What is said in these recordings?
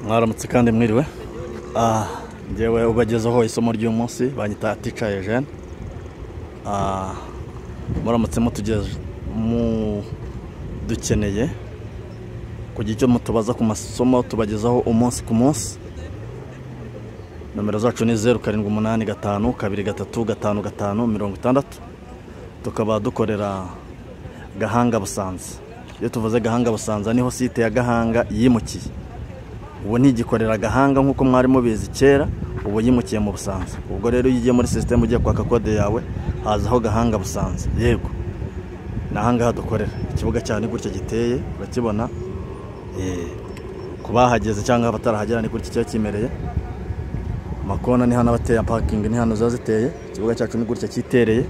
Mwaramutse kandi mwiriwe. Njyewe ubagezaho isomo ry'uyu munsi banyita Teacher Eugene. Muramutse mudukeneye kugira icyo mutubaza ku masomo tubagezaho umunsi ku munsi. Nomero zacu ni 0785 23 55 60. Tukaba dukorera Gahanga Busanza. Iyo tuvuze Gahanga Busanza niho site ya Gahanga yimukiye. Ubu ntigikorera Gahanga nkuko mwari mubizi kera, ubu yimukiye mu Busanza. Ubwo rero iyo ugiye muri system ugiye kwaka kode yawe hazaho Gahanga Busanza. Yego, nahangaha dukorera. Ikibuga cyane gutya giteye urakibona. Kubahageze cyangwa abatarahagera ni gutya cyo kimereye. Amakona ni hano abateye parking ni hano zaziteye. Ikibuga cyacu ni gutya kitereye.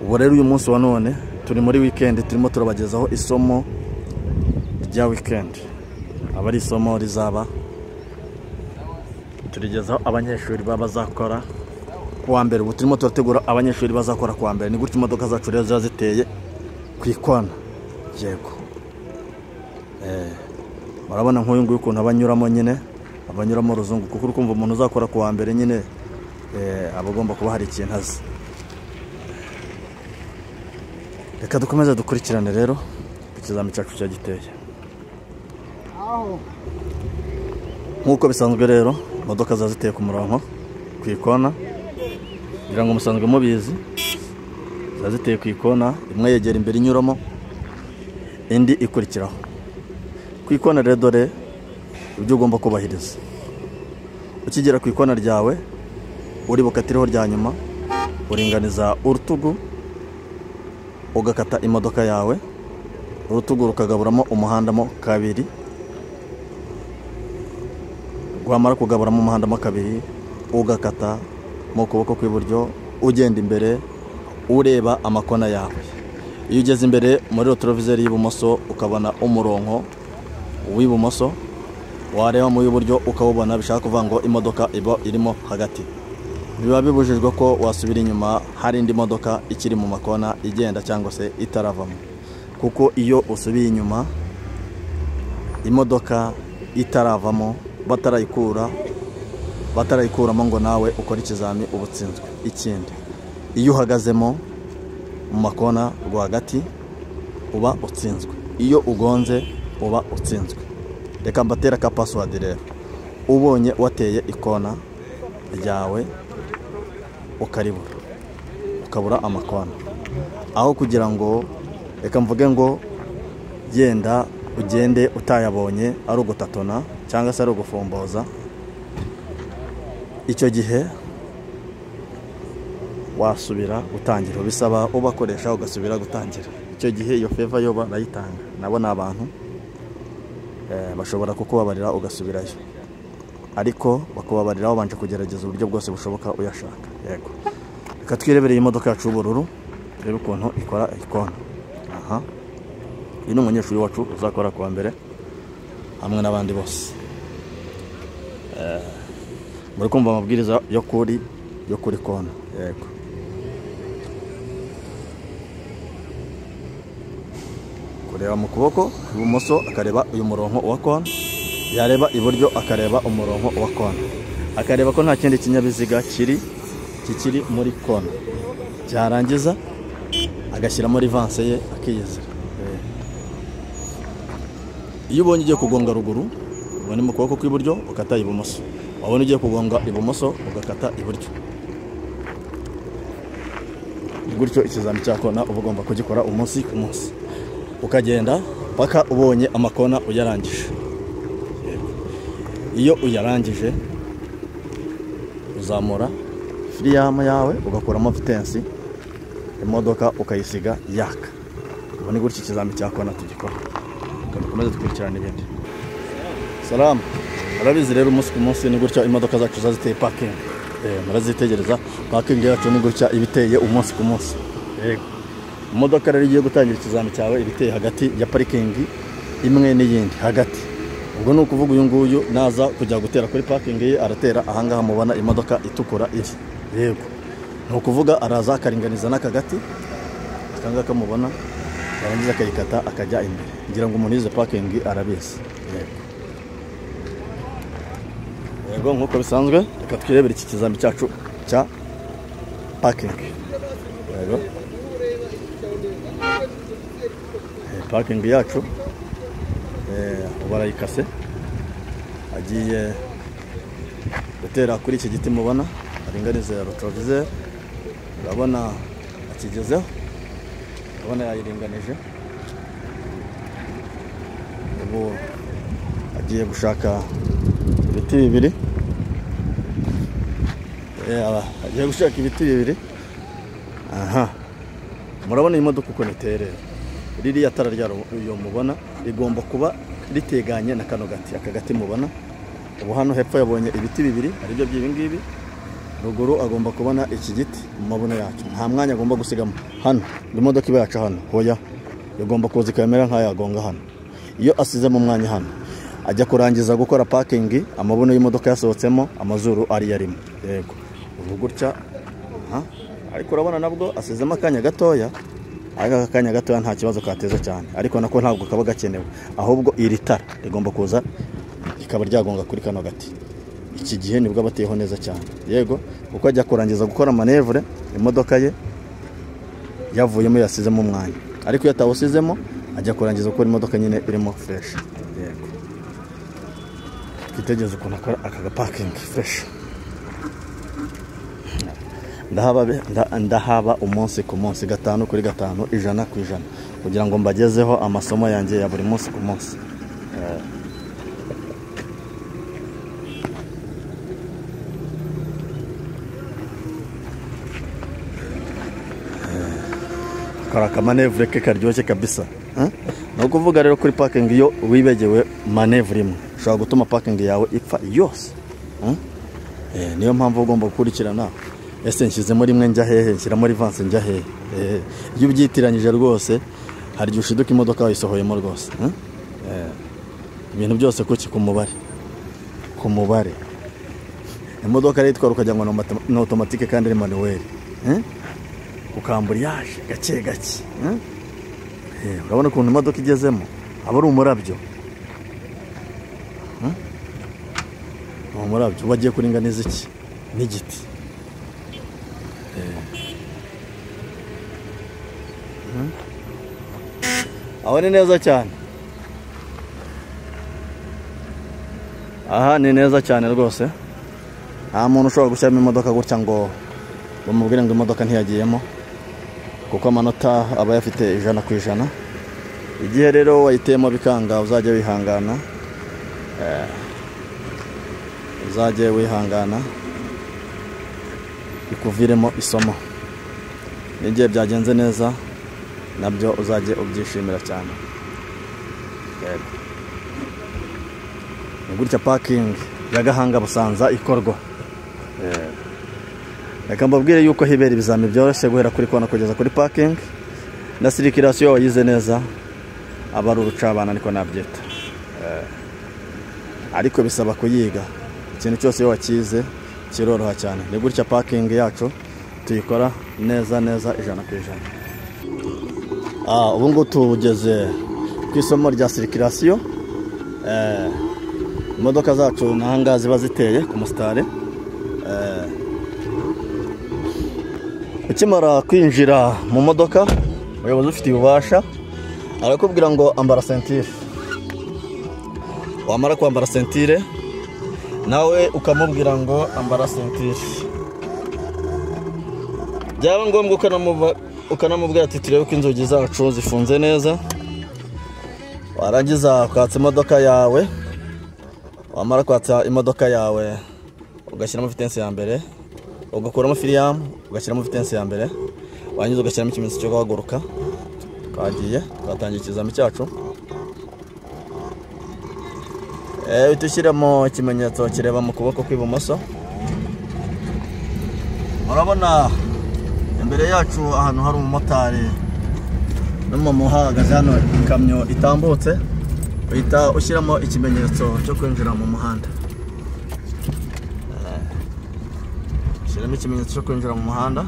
Ubu rero uyu munsi wa none turi muri weekend, turimo turabagezaho isomo rya weekend. Aba ari isomo rizaba turigezaho abanyeshuri bazakora kuwa mbere. Ubu turimo turategura abanyeshuri bazakora kuwa mbere. Ni gutya imodoka zacu rero ziba ziteye ku ikona. Yego, murabona nk'uyu nguyu ukuntu abanyuramo nyine, abanyuramo ruzungu, kuko uri kumva umuntu uzakora kuwa mbere nyine aba agomba kuba hari ikintu azi. Reka dukomeze dukurikirane rero ikizami cyacu cya giteye. Nk'uko bisanzwe rero imodoka ziba ziteye ku murongo ku ikona, kugira ngo musanzwe mubizi. Ziba ziteye ku ikona, imwe yegera imbere inyuramo, indi ikurikiraho. Ku ikona rero dore ibyo ugomba kubahiriza. Ukigera ku ikona ryawe uri bukatireho rya nyuma, uringaniza urutugu ugakata imodoka yawe, urutugu rukagaburamo umuhanda mo kabiri. Rwamara kugaburamo umuhanda mo kabiri, ugakata mu kuboko kw'iburyo ugenda imbere ureba amakona yawe. Iyo ugeze imbere muri retroviseur y'ibumoso ukabona umurongo w'ibumoso, wareba mu iburyo ukawubona, bishaka kuvuga ngo imodoka iba irimo hagati. Biba bibujijwe ko wasubira inyuma hari indi modoka ikiri mu makona igenda cyangwa se itaravamo, kuko iyo usubiye inyuma imodoka itaravamo batarayikuramo ngo nawe ukore ikizami uba utsinzwe. Ikindi, iyo uhagazemo mu makona rwagati uba utsinzwe, iyo ugonze uba utsinzwe. Reka mbatera ka password rero. Ubonye wateye ikona ryawe ukaribura, ukabura amakona, aho kugira ngo reka mvuge ngo genda ugende utayabonye ari ugutatona cyangwa se ari ugufomboza, icyo gihe wasubira gutangira. Bisaba ubakoresha ugasubira gutangira. Icyo gihe iyo favor yo barayitanga, nabo ni abantu bashobora kukubabarira ugasubirayo, ariko bakubabarira wabanje kugerageza uburyo bwose bushoboka uyashaka. Yego, reka twirebere iyi modoka yacu y'ubururu, turebe ukuntu ikora ikona. Aha, uyu ni umunyeshuri wacu uzakora kuwa mbere hamwe n'abandi bose. Muri kumva amabwiriza yo kuri kona. Yego, kureba mu kuboko ibumoso akareba uyu murongo wa kona, yareba iburyo akareba umurongo wa kona, akareba ko nta kindi kinyabiziga kikiri muri kona. Cyarangiza agashyiramo rivanse ye akiyizira. Iyo ubonye ugiye kugonga ruguru, ubone mu kuboko kw'iburyo ukata ibumoso, wabona ugiye kugonga ibumoso ugakata iburyo. Gutyo ikizami cya kona uba ugomba kugikora umunsi ku munsi, ukagenda paka ubonye amakona uyarangije. Iyo uyarangije uzamura firiyama yawe ugakuramo vitensi, imodoka ukayisiga yaka. Ubu ni gutya ikizami cya kona tugikora. Dukomeze dukurikirana ibindi. Salamu. Murabizi rero umunsi ku munsi ni gutya imodoka zacu ziteye parking. Murazitegereza, parking yacu ni gutya ibiteye umunsi ku munsi. Yego, imodoka rero igiye gutangira ikizami cyawe ibiteye hagati ya parking imwe n'iyindi hagati. Ubwo ni ukuvuga uyu nguyu naza kujya gutera kuri parking ye aratera ahangaha mubona imodoka itukura iri. Yego, ni ukuvuga araza akaringaniza n'aka gati akangaka mubona, yarangiza akayikata akajya imbere. Ngira ngo umuntu yize parking arabizi. Yego. Yego, nk'uko bisanzwe reka twirebere iki kizami cyacu cya parking. Yego, parking yacu barayikase, agiye gutera kuri iki giti mubona aringaniza ya rétroviseur. Urabona akigezeho, urabona yayiringanije. Ubu agiye gushaka ibiti bibiri, agiye gushaka ibiti bibiri. Aha murabona iyi modoka uko iterera, ririya tara ryayo mubona rigomba kuba riteganye na kano gati, aka gati mubona. Ubu hano hepfo yabonye ibiti bibiri aribyo by'ibi ngibi, ruguru agomba kubona iki giti mu mabuno yacyo, nta mwanya agomba gusigamo. Hano imodoka iba yaca hano, hoya igomba kuza ikamera nk'ayagonga hano. Iyo asizemo umwanya hano ajya kurangiza gukora parking, amabuno y'imodoka yasohotsemo, amazuru ari yarimo. Yego, ubu gutya. Ariko urabona nabwo asizemo akanya gatoya, ariko aka kanya gatoya nta kibazo kateza cyane, ariko nako ntabwo kaba gakenewe. Ahubwo iri tara rigomba kuza rikaba ryagonga kuri kano gati. Iki gihe nibwo abateyeho neza cyane. Yego, kuko ajya kurangiza gukora manevure imodoka ye yavuyemo yasizemo umwanya, ariko iyo atawusizemo ajya kurangiza gukora imodoka nyine irimo fresh. Yego, twitegereze ukuntu akora aka parking fresh. Ndahaba umunsi ku munsi, 5 kuri 5, 100 ku 100, kugira ngo mbagezeho amasomo yanjye ya buri munsi ku munsi. Kora akamanevure ke karyoshye kabisa. Ni ukuvuga rero kuri parking iyo wibegewe manevure imwe ushobora gutuma parking yawe ipfa yose. Niyo mpamvu ugomba gukurikirana, ese nshyizemo rimwe njya hehe, nshyiramo rivanse njya hehe. Iyo ubyitiranyije rwose hari igihe ushiduka imodoka wayisohoyemo rwose. Ibintu byose kuki ku mubare, ku mubare. Imodoka rero itwara ukagira ngo ni automatique kandi ari manuel. Ukamburiyage gake gake. Urabona ukuntu imodoka igezemo aba ari umurabyo, umurabyo bagiye kuringaniza iki n'igiti. Aho ni neza cyane, aha ni neza cyane rwose. Nta muntu ushobora gushyiramo imodoka gutya ngo bamubwire ngo imodoka ntiyagiyemo, kuko amanota aba yafite 100 ku 100. Igihe rero wayiteyemo bikanga uzajya wihangana, uzajye wihangana ikuviremo isomo. N'igihe byagenze neza nabyo uzajye ubyishimira cyane. Yego, ni gutya parking ya Gahanga Busanza ikorwa. Reka mbabwire yuko hibera ibizami byoroshye guhera kuri kona kugeza kuri parking, na circulation wayize neza aba ari urucabana, niko nabyita. Ariko bisaba kuyiga, ikintu cyose iyo wakize kiroroha cyane. Ni gutya parking yacu tuyikora neza neza 100 ku 100. Ubu ngubu tugeze ku isomo rya circulation. Imodoka zacu n'ahangaha ziba ziteye ku musitari. Ukimara kwinjira mu modoka, umuyobozi ufite ububasha arakubwira ngo ambara sentire. Wamara kwambara sentire nawe ukamubwira ngo ambara sentire. Byaba ngombwa ukanamubwira ati turebe ko inzugi zacu zifunze neza. Warangiza ukatsa imodoka yawe, wamara kwatsa imodoka yawe ugashyiramo vitensi ya mbere, ugakuramo firiyamu ugashyiramo vitensi ya mbere, warangiza ugashyiramo ikimenyetso cyo guhaguruka. Twagiye twatangiye ikizami cyacu. Uhita ushyiramo ikimenyetso kireba mu kuboko kw'ibumoso. Murabona imbere yacu ahantu hari umumotari n'umumama uhagaze hano, ikamyo itambutse, uhita ushyiramo ikimenyetso cyo kwinjira mu muhanda. Ushyiramo ikimenyetso cyo kwinjira mu muhanda,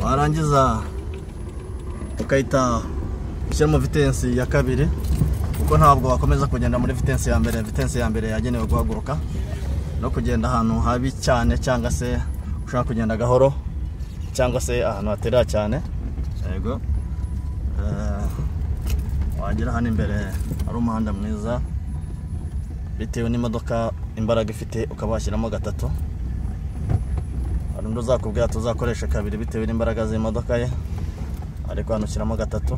warangiza ukahita ushyiramo vitensi ya kabiri. Kuko ntabwo wakomeza kugenda muri vitesse ya mbere. Vitesse ya mbere yagenewe guhaguruka no kugenda ahantu habi cyane, cyangwa se ushaka kugenda gahoro, cyangwa se ahantu haterera cyane. Yego, wagera hano imbere ari umuhanda mwiza, bitewe n'imodoka imbaraga ifite ukaba washyiramo 3. Hari undi uzakubwira tuzakoresha 2 bitewe n'imbaraga z'imodoka ye, ariko hano ushyiramo 3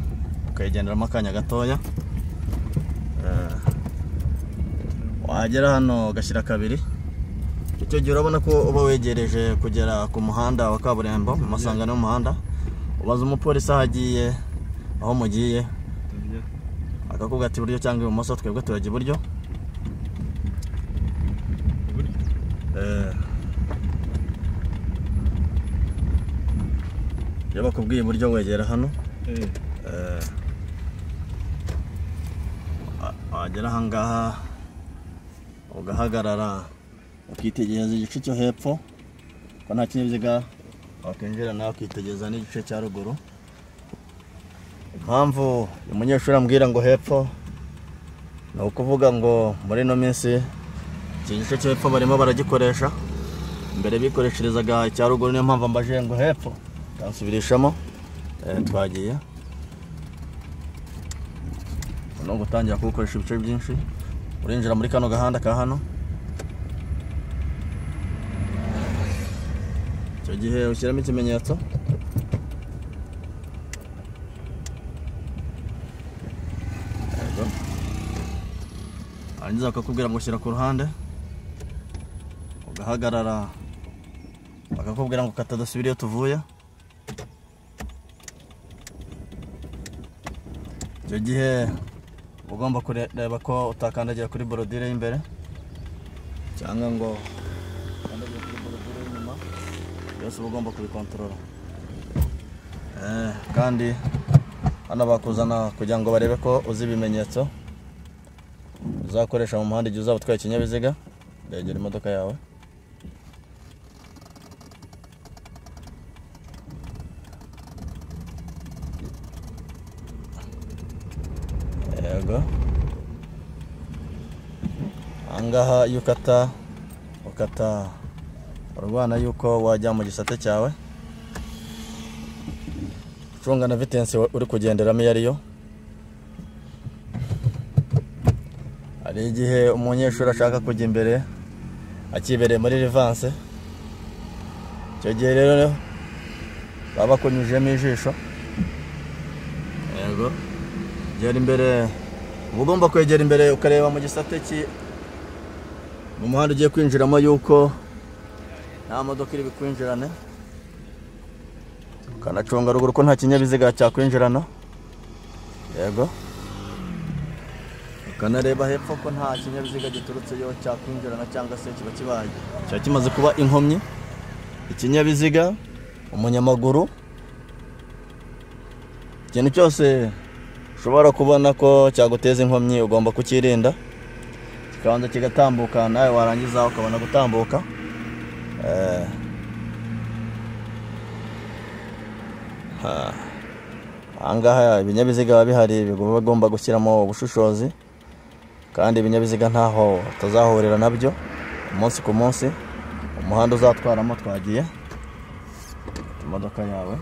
ukayigenderamo akanya gatoya. Wagera hano ugashyira 2. Icyo gihe urabona ko uba wegereje kugera ku muhanda wa kaburimbo, mu masangano y'umuhanda. Ubaza umupolisi aho agiye, aho mugiye, akakubwira ati iburyo cyangwa ibumoso. Twebwe turajya iburyo. Iyo bakubwiye iburyo wegera hano. Wagera aha ngaha ugahagarara, ukitegereza igice cyo hepfo ko nta kinyabiziga wakwinjira, nawe ukitegereza n'igice cya ruguru. Impamvu umunyeshuri ambwira ngo hepfo ni ukuvuga ngo muri ino minsi iki gice cyo hepfo barimo baragikoresha, mbere bikoresherezaga icya ruguru, niyo mpamvu ambaje ngo hepfo kansubirishamo. Twagiye no gutangira kuwukoresha ibice byinshi. Urinjira muri kano gahanda ka hano, icyo gihe ushyiramo ikimenyetso. Yego, hanyuma bakakubwira ngo shyira ku ruhande, ugahagarara, bakakubwira ngo kata dusubire iyo tuvuye. Icyo gihe ugomba kureba ko utakandagira kuri borodire y'imbere cyangwa ngo ukandagire kuri borodire y'inyuma, byose uba ugomba kubikontorora. Kandi hano bakuzana kugira ngo barebe ko uzi ibimenyetso uzakoresha mu muhanda igihe uzaba utwaye ikinyabiziga. Ndegera imodoka yawe. Yego, ahangaha iyo ukata ukata urwana yuko wajya mu gisate cyawe, ucunga na vitesse uri kugenderamo iyo ariyo. Hari igihe umunyeshuri ashaka kujya imbere akibereye muri rivanse, icyo gihe rero baba bakunyujemo ijisho. Yego, gera imbere, uba ugomba kwegera imbere ukareba mu gisate mu muhanda ugiye kwinjiramo yuko nta modoka iri bukwinjirane, ukanacunga ruguru ko nta kinyabiziga cyakwinjirana. Yego, ukanareba hepfo ko nta kinyabiziga giturutseyo cyakwinjirana, cyangwa se kiba kibaye kiba kimaze kuba inkomyi. Ikinyabiziga, umunyamaguru, ikintu cyose ushobora kubona ko cyaguteza inkomyi ugomba kukirinda, kikabanza kigatambuka, nawe warangiza ukabona gutambuka. Ahangaha ibinyabiziga biba bihari, bigomba gushyiramo ubushishozi, kandi ibinyabiziga ntaho utazahurira nabyo umunsi ku munsi. Umuhanda uzatwaramo twagiye, imodoka yawe.